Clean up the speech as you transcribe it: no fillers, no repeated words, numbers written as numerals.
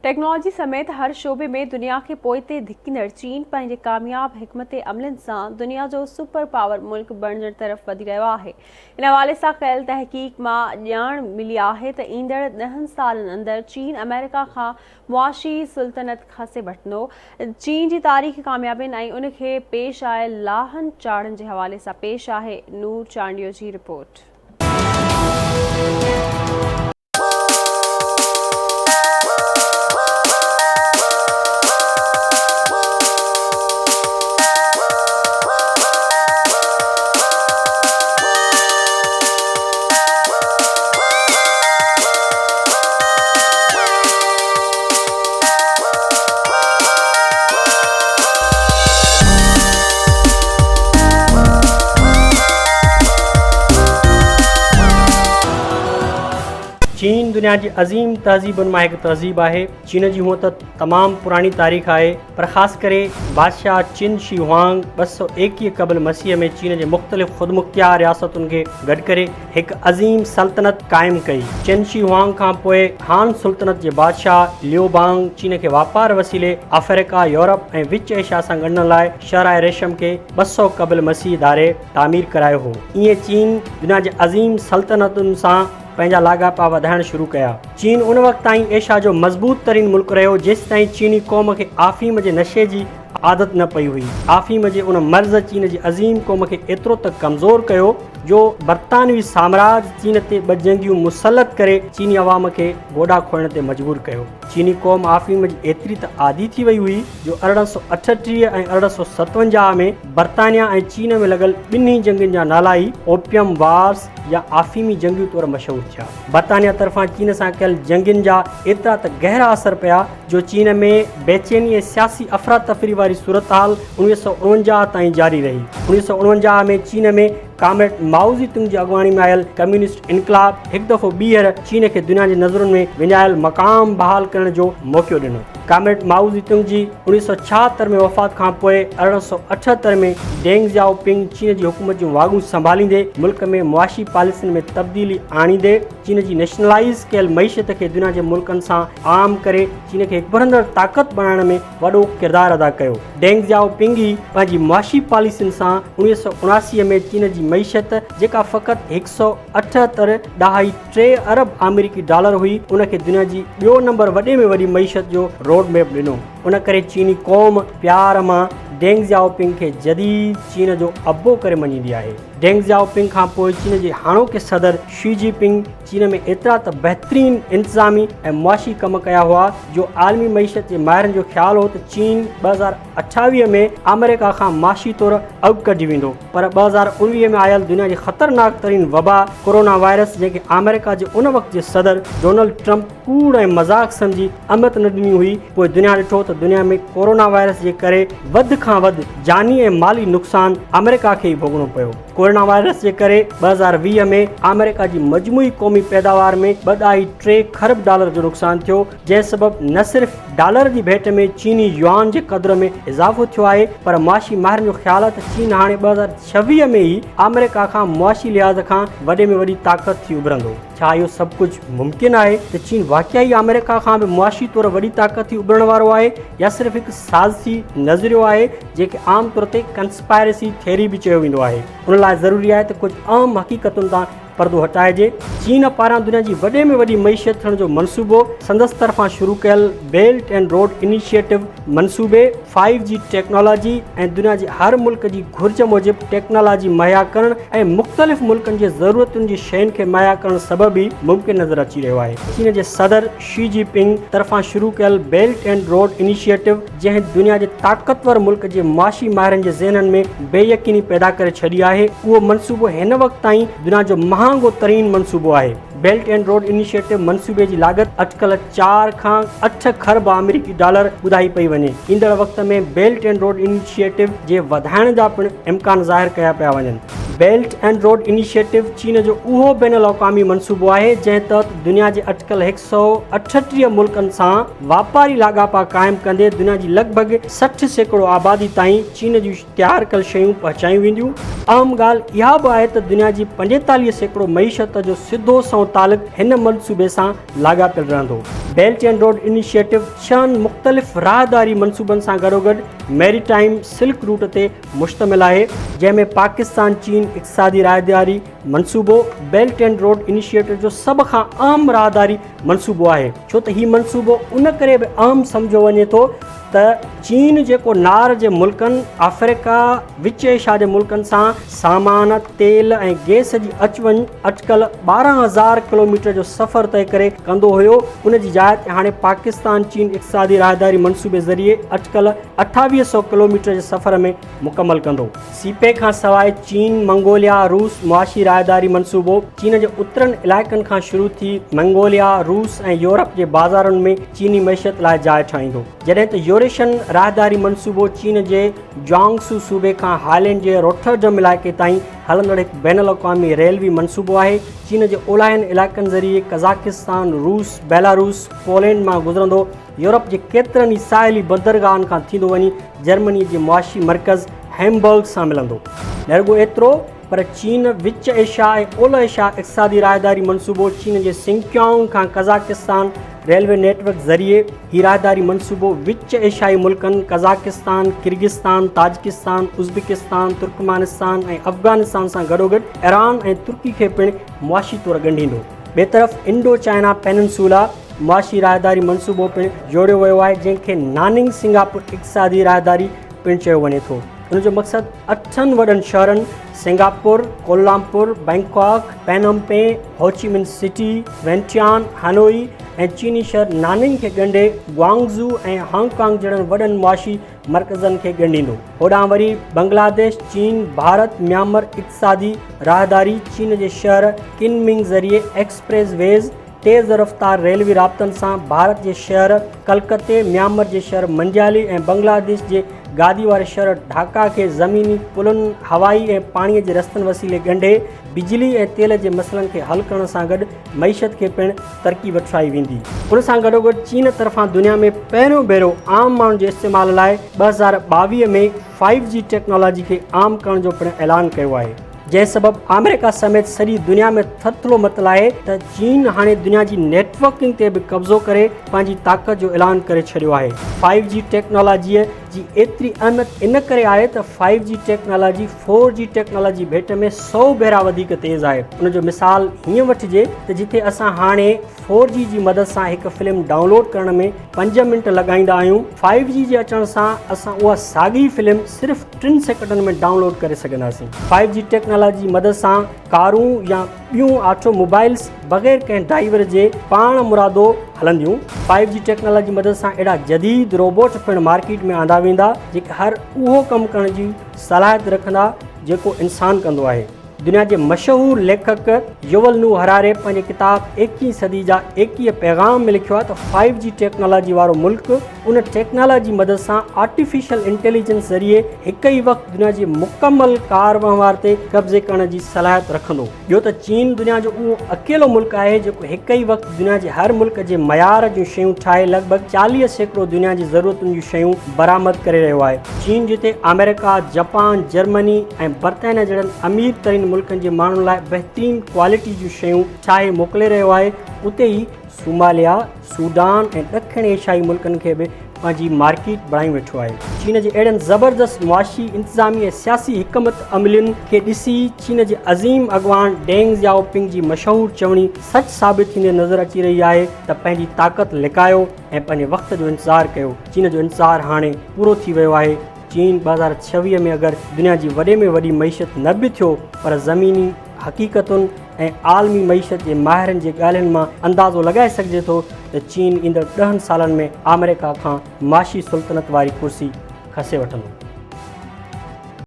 Technology سميت هر شعبي ۾ دنيا کي پوئتي ڌڪيندڙ چين پنهنجي ڪامياب حڪمت عملين سان دنيا جو سپر پاور ملڪ بڻجڻ طرف وڌي رهيو آهي. ان حوالي سان ڪيل تحقيق مان ڄاڻ ملي آهي ته ايندڙ ڏهن سالن اندر چين آمريڪا کان معاشي سلطنت کسي وٺندو. چين جي تاريخي ڪاميابين ۽ ان کي پيش آيل لاهن چاڙهن جي حوالي سان پيش آهي نور چانڊيو جي رپورٽ. چين دنيا جي عظيم تهذيبن مان هڪ تهذيب آهي. چين جي هونء ته تمام پراڻي تاريخ آهي پر خاص ڪري بادشاهه چن شي هوانگ 221 قبل مسيح ۾ چين جي مختلف خودمختيار رياستن کي گڏ ڪري هڪ عظيم سلطنت قائم ڪئي. چن شي هوانگ کان پوء هان سلطنت جي بادشاهه ليو بانگ چين کي واپار وسيلي آفريڪا، يورپ ۽ وچ ايشيا سان ڳنڍڻ لاء شاهراهه ريشم کي 200 قبل مسيح ڌاري تعمير ڪرايو هو. ائين چين دنيا جي عظيم سلطنتن سان پنهنجا لاڳاپا وڌائڻ شروع ڪيا. چين ان وقت تائين ايشيا جو مضبوط ترين ملڪ رهيو جيستائين چيني قوم کي آفيم جي نشي جي عادت نه پئي هئي. آفيم جي ان مرض چين جي عظيم قوم کي ايترو ته ڪمزور ڪيو جو برطانوي سامراج چين تي ٻه جنگيون مسلط ڪري چيني عوام کي گوڏا کوئڻ تي مجبور ڪيو. چيني قوم آفيم جي ايتري ته عادي ٿي وئي هئي جو 1838 ۽ 1857 ۾ برطانيا ۽ چين ۾ لڳل ٻنهي جنگين جا نالا ئي اوپيم وارز يا آفيمي جنگيون طور مشهور ٿيا. برطانيا طرفان چين سان ڪيل جنگين جا ايترا ته گهرا اثر پيا جو چين ۾ بيچيني ۽ سياسي افراتفري واري صورتحال 1949 تائين جاري رهي. 1949 ۾ چين ۾ ڪامريڊ مائوزي تنگ جي اڳواڻي ۾ آيل ڪميونسٽ انقلاب هڪ دفعو ٻيهر چين کي دنيا جي نظرن ۾ وڃايل مقام بحال ڪرڻ جو موقعو ڏنو. ڪامريڊ مائوزي تنگ جي 1976 ۾ وفات کان پوء 1878 ۾ ڊينگ زيائو پنگ چين جي حڪومت جون واڳون سنڀاليندي ملڪ ۾ معاشي پاليسين ۾ تبديلي آڻيندي چين جي نيشنلائيز ڪيل معيشت کي دنيا جي ملڪن سان عام ڪري چين کي هڪ اڀرندڙ طاقت بڻائڻ ۾ وڏو ڪردار ادا ڪيو. ڊينگ زيائو پنگ ئي پنهنجي معاشي پاليسين سان 1979 ۾ چين جي معيشت جيڪا فقط 178 ڏهائي ٽي ارب آمريڪي ڊالر هئي ان کي دنيا جي ٻيو نمبر وڏي ۾ وڏي معيشت جو روڊ ميپ ڏنو. ان ڪري چيني قوم پيار مان ڊينگ زيائو پنگ کي جديد چين جو ابو ڪري مڃيندي آهي. ڊينگ زيائو پنگ کان پوء چين جي هاڻوڪي صدر شي جي پنگ چين ۾ ايترا ته بهترين انتظامي ۽ معاشي ڪم ڪيا هئا جو عالمي معيشت جي ماهرن جو خيال هو ته چين 2028 ۾ آمريڪا کان معاشي طور اڳ ڪڍي ويندو. پر 2019 ۾ آيل دنيا جي خطرناڪ ترين وبا ڪورونا وائرس جنهن کي آمريڪا جي ان وقت جي صدر ڊونلڊ ٽرمپ ڪوڙ ۽ مذاق سمجهي اهميت نه ڏني هئي پوء دنيا ڏٺو ته دنيا ۾ ڪورونا وائرس جي ڪري وڌ کان وڌ جاني ۽ مالي نقصان آمريڪا کي ئي ڀوڳڻو پيو. ڪورونا وائرس جي ڪري 2020 ۾ آمريڪا جي مجموعي قومي پيداوار ۾ ٻه ڏهائي ٽي کرب ڊالر جو نقصان ٿيو جنهن سبب نه صرف ڊالر جي ڀيٽ ۾ چيني يوآن جي قدر ۾ اضافو ٿيو آهي پر معاشي ماهرن جو خيال آهي ته چين هاڻي 2026 ۾ ئي آمريڪا کان معاشي لحاظ کان وڏي ۾ وڏي طاقت ٿي اڀرندو. ڇا اهو سڀ ڪجهه ممڪن آهي ته چين واقعي ئي آمريڪا کان به معاشي طور وڏي طاقت ٿي اڀرڻ وارو آهي يا صرف هڪ سازشي نظريو آهي جنهن کي عام طور تي ڪنسپائرسي ٿيري به چيو ويندو آهي. ان لاء ضروري آهي ته ڪجهه اهم حقيقتن تان پردو هٽائجي. چين پاران دنيا جي وڏي ۾ وڏي معيشت ٿيڻ جو منصوبو سندس طرفان شروع ڪيل بيلٽ اينڊ روڊ انيشيٽو منصوبي، فائيو جي ٽيڪنالاجي ۽ دنيا جي هر ملڪ جي گهرج موجب ٽيڪنالاجي مهيا ڪرڻ ۽ مختلف ملڪن جي ضرورتن جي شين کي مهيا ڪرڻ سبب ئي ممڪن نظر اچي رهيو آهي. چين جي صدر شي جي پنگ طرفان شروع ڪيل بيلٽ اينڊ روڊ انيشيٽو جنهن دنيا جي طاقتور ملڪ جي معاشي ماهرن جي ذهنن ۾ بي يقيني پيدا ڪري ڇڏي آهي، اهو منصوبو هن وقت تائين دنيا جو مهانگو ترين منصوبو آهي. بيلٽ اينڊ روڊ انيشيٽو منصوبي جي لاڳت اٽڪل چار کان اٺ کرب آمريڪي ڊالر ٻڌائي پئي وڃي. ايندڙ وقت ۾ بيلٽ اينڊ روڊ انيشيٽو جي وڌائڻ جا پڻ امڪان ظاهر ڪيا پيا وڃن. بيلٽ اينڊ روڊ انيشيٽو چين جو اهو بين الاقوامي منصوبو آهي، جنهن تحت دنيا جي اٽڪل 138 ملڪن سان واپاري لاڳاپا قائم ڪندي دنيا جي لڳ ڀڳ 60% آبادي تائين چين جون تيار ڪيل شيون پهچايون وينديون. اهم ڳالهه اها به آهي ته دنيا جي 45% معيشت جو سڌو سنئون تعلق هن منصوبي سان لاڳاپيل رهندو. بيلٽ اينڊ روڊ انيشيٽو ڇهن مختلف راهداري منصوبن سان گڏوگڏ ميريٽائيم سلڪ روٽ تي مشتمل آهي، جنهن ۾ پاڪستان چين اقتصادي راهداري منصوبو بيلٽ اينڊ روڊ انيشيٽو جو سڀ کان اهم راهداري منصوبو آهي، ڇو ته هي منصوبو ان ڪري به اهم سمجهيو وڃي ٿو ته چين جيڪو نار جي ملڪن، آفريڪا، وچ ايشيا جي ملڪن سان سامان، تيل ۽ گئس جي اچ وڃ اٽڪل 12,000 ڪلوميٽر جو سفر طئي ڪري ڪندو هيو، ان جي جاء تي هاڻي پاڪستان چين اقتصادي راهداري منصوبي ذريعي اٽڪل 2800 ڪلوميٽر جي سفر ۾ مڪمل ڪندو. سي پيڪ کان سواء چين منگوليا روس معاشي راهداري منصوبو چين جي اترن علائقن کان شروع ٿي منگوليا، روس ۽ يورپ جي بازارن ۾ چيني معيشت لاء جاء ٺاهيندو. جڏهن ته يوريشن راهداري منصوبو چين جي جوانگسو صوبي کان هالينڊ جي روٽرڊم علائقي تائين هلندڙ هڪ بين الاقوامي ريلوي منصوبو آهي. چين جي اولاهين علائقن ذريعي قزاقستان، روس، بيلاروس، پولينڊ مان گذرندو يورپ جي ڪيترن ئي ساحلي بندرگاهن کان ٿيندو وڃي جرمني جي معاشي مرڪز هيمبرگ سان ملندو. نه رڳو ايترو پر چين وچ ايشيا ۽ اولهه ايشيا اقتصادي راهداري منصوبو چين جي سنڪيانگ کان قزاقستان ريلوي نيٽ ورڪ ذريعي هي راهداري منصوبو وچ ايشيائي ملڪن قزاقستان، ڪرغستان، تاجڪستان، ازبڪستان، ترڪمانستان ۽ افغانستان سان گڏوگڏ ايران ۽ ترڪي کي پڻ معاشي طور ڳنڍيندو. ٻئي طرف انڊو چائنا پيننسولا معاشي راهداري منصوبو پڻ جوڙيو ويو آهي جنهن کي ناننگ سنگاپور اقتصادي راهداري پڻ چيو وڃي ٿو. ان جو مقصد اٺن وڏن شهرن Singapore, Kuala Lumpur, Bangkok, Phnom Penh, Ho Chi Minh City, Vientiane, Hanoi ۽ چيني شهر ناننگ کي ڳنڍي گوانگزو ۽ هانگ ڪانگ جهڙن وڏن معاشي مرڪزن کي ڳنڍيندو. هوڏانهن وري بنگلاديش، چين، ڀارت، ميانمر اقتصادي راهداري چين جي شهر ڪنمنگ ذريعي ايڪسپريس ويز تيز رفتار ريلوي رابطن سان ڀارت جي شهر ڪلڪتي، ميانمر جي شهر منڊيالي ۽ بنگلاديش جي گادي واري شهر ڍاڪا کي زميني پلن، هوائي ۽ پاڻي جي رستن وسيلي ڳنڍي بجلي ۽ تيل جي مسئلن کي حل ڪرڻ سان گڏ معيشت کي پڻ ترقي وٺرائي ويندي. ان سان گڏوگڏ چين طرفان دنيا ۾ پهريون ڀيرو عام ماڻهن جي استعمال لاء 2022 ۾ فائيو جي ٽيڪنالاجي کي عام ڪرڻ جو پڻ اعلان ڪيو آهي. جنهن سبب آمريڪا سميت سڄي دنيا ۾ ٿرٿلو متل آهي ته چين هاڻي دنيا جي نيٽ ورڪنگ تي به قبضو ڪري پنهنجي طاقت جو اعلان ڪري ڇڏيو آهي. فائيو جي ٽيڪنالاجيء جي ايتري اهميت ان ڪري آهي ته five G technology four G technology ڀيٽ ۾ سئو ڀيرا وڌيڪ تيز آهي. ان جو مثال هيئن وٺجي ته جتي اسان هاڻي فور جي جي مدد سان هڪ فلم ڊائونلوڊ ڪرڻ ۾ پنج منٽ لڳائيندا آهيون، فائيو جي جي اچڻ سان اسان اها ساڳي فلم صرف ٽن سيڪنڊن ۾ ڊائونلوڊ ڪري سگهنداسين. فائيو جي ٽيڪنالاجي جي مدد سان ڪارون يا ٻيون آٽو موبائلز بغير ڪنهن ڊرائيور جي پاڻ مرادو هلنديون. فائيو جي ٽيڪنالاجي جي مدد سان اهڙا جديد روبوٽ پڻ مارڪيٽ ۾ آندا ويندا جيڪي هر اهو ڪم ڪرڻ جي صلاحيت رکندا جيڪو انسان ڪندو آهي. دنيا جي مشهور ليکڪ يوول نوح هراري پنهنجي ڪتاب ايڪيهين صدي جا 21 پيغام ۾ لکيو آهي ته فائيو جي ٽيڪنالاجي وارو ملڪ ان ٽيڪنالاجي مدد سان آرٽيفيشل انٽيليجنس ذريعي هڪ ئي وقت دنيا جي مڪمل ڪار وهنوار تي قبضي ڪرڻ جي صلاحيت رکندو. ٻيو ته چين دنيا جو اهو اڪيلو ملڪ آهي جيڪو هڪ ئي وقت دنيا جي هر ملڪ جي معيار جون شيون ٺاهي لڳ ڀڳ 40% دنيا جي ضرورتن جون شيون برآمد ڪري رهيو آهي. چين جتي آمريڪا، جپان، جرمني ۽ برطانيا جهڙن امير ترين ملڪن جي ماڻهن لاء بهترين ڪوالٽي جون شيون ٺاهي موڪلي رهيو آهي اتي ئي صوماليا، سوڊان ۽ ڏکڻ ايشيائي ملڪن کي به پنهنجي مارڪيٽ بڻايون ويٺو آهي. چين جي اهڙين زبردست معاشي، انتظامي ۽ سياسي حڪمت عملين کي ڏسي چين جي عظيم اڳواڻ ڊينگ زيائو پنگ جي مشهور چوڻي سچ ثابت ٿيندي نظر اچي رهي آهي ته پنهنجي طاقت لڪايو ۽ پنهنجي وقت جو انتظار ڪيو. چين جو انتظار هاڻي پورو ٿي ويو آهي. چين 2026 ۾ اگر دنيا جي وڏي ۾ وڏي معيشت نه به ٿيو پر زميني حقيقتن ۽ عالمي معيشت جي ماهرن جي ڳالهين مان اندازو لڳائي سگهجي ٿو ته چين ايندڙ ڏهن سالن ۾ آمريڪا کان معاشي سلطنت واري ڪرسي کسي وٺندو.